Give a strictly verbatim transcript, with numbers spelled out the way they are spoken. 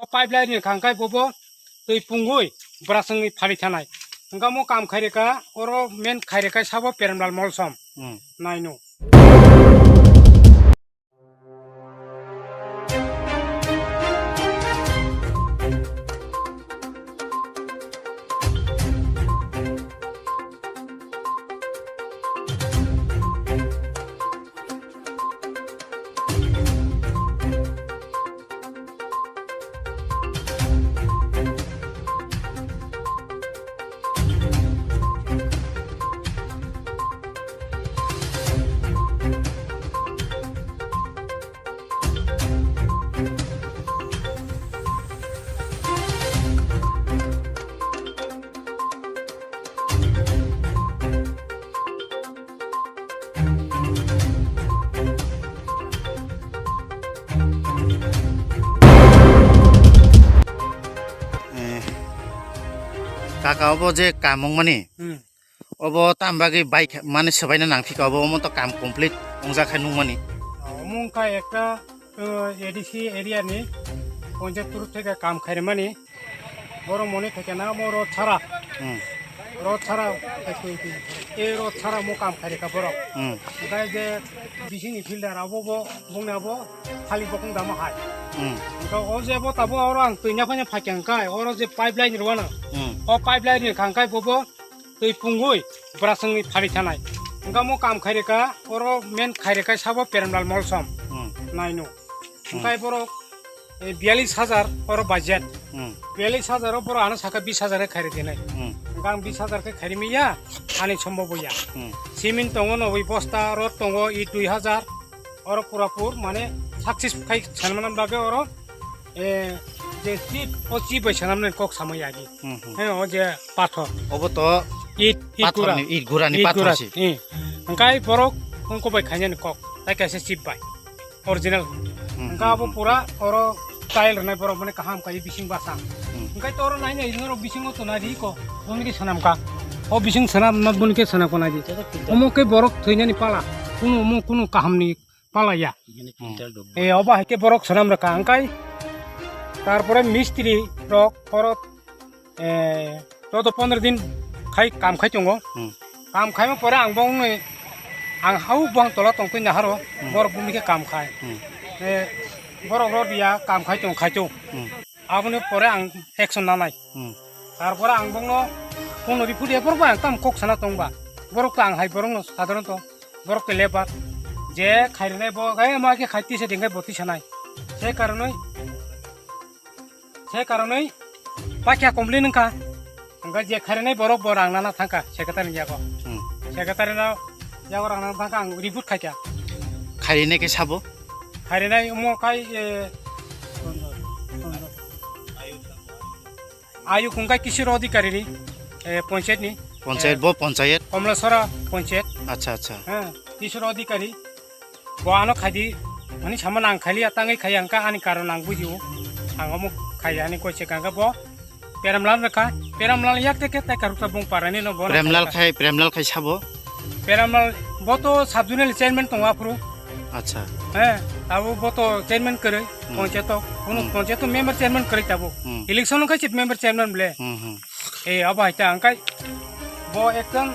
O pipeline ni khangkai bobo twi pungwi braswngni phali thanai. Hwnkha mo kam khairika, oro main khairika sabo Premlal Molsom. Hmm. Naino. Eh, kaka, obo je kam wngmani, hmm, obo tam bagwi bai kha-, mane swbaina nang phika, obo omo to kam complete wngjak khai nungmani. Omo wngkha ekta, uh, A D C area ni ponchayat turu theke kam khairmani. Borok moni theke na omo road sara. Hmm. Road sara, e road sara mo kam khairika borok. Hmm. Hwnkhe je bisingni fielder abo bo bongni abo khali bokong dama hai. Hmm. Hwnkhe o je bo tabo oro ang twi naphani phaikha hwnkhe oro je pipeline rwano. Hmm. O pipeline ni khangkai bobo twi pungwi braswngni phali thanai. Hwnkhe mo kam khairika, oro main khairika sabo Premlal Molsom. Hmm. Naino. Hmm. Hwnkhe borok, eh, biyalish hajar oro budget. Hmm. Biyalish hajar o borok ano saka bish hajar khe khairi dinai. Hmm. Hwnkhe ang bish hajar khe khairi miya, ani sombobo ya. Hmm. Cement tongo noboi bosta, rod tongo i dui hajar, oro purapur mane success khai sanmana bagwi oro eh, je chip, o chip bai sanamnani kok samai agi. Hmm, hmm. He, o je pathor. Obo to it, it gura. Pathorni, it gurani it gura, pathor si. Eh. Hwnkhe borok ongko bai khainani kok. Tai kaisa chip bai. Original. Hmm, hwnkhe hmm, abo hmm, pura oro tile rwnai borok mane kaham kai bising basa. Hmm. Hwnkhe to oro nai nai norok bisingo to nai ri ko. Boni khe sanam ka. O bising sanam na boni khe sanam ko nai di. Omo khe borok thwinani pala. Kunu omo kunu kahamni palaya. Hmm. Eh, obo hai khe borok swnam rwkha, hwnkhe tarpore mistri rok oro, eh, chodo pondro din khai kam khai tongo. Hmm. Kam khaima pore ang bongni, ang hau bong tola tongtwi naharo, hmm, borok bumni khe kam khai. Hmm. Eh, borok rw diya kam khai tong khai tong. Hmm. Aboni pore ang action nanai. Hmm. Tarpore ang bongno phone report ya, borok bai ang tam kok sana tongba. Borok to ang hai borokno sadharanto borok to lebar. Je khairinai bo, "Gai ma khe khai tisa dingkai bo tisa nai." Se karonoi, se karonoi pakya complain wngkha. Hwnkhe je khairinai borok bo rang nana thangkha secretary ni yago. Hmm. Secretary no yago rang nana thangkha, ang report khaikha. Khairinai khe sabo? Khairinai omo khai, eh, ayuk hwnkha Kishore Adhikari ni, eh, panchayat ni. Panchayat, eh, bo panchayat? Komlasora panchayat. Acha, acha. Eh, Kishore Adhikari. Bo ano khaidi, mani sama nang khaili atangwi khaiya hwnkha ani karon ang bujio. Ang omo khaiya ani koi se kangkha bo. Premlal rwkha, Premlal yak teke tai karuksa bung parani no bo. Premlal khai, Premlal khai sabo? Premlal bo to sub zonal chairman tongo aphuru. Acha. He, abo bo to chairman kwrwi, hmm, panchayat to, kunu, hmm, panchayat to member chairman kwrwi tabo. Hmm. Election khai se member chairman ble. Hmm, hmm. Eh, abo hai ta angkai bo ekdom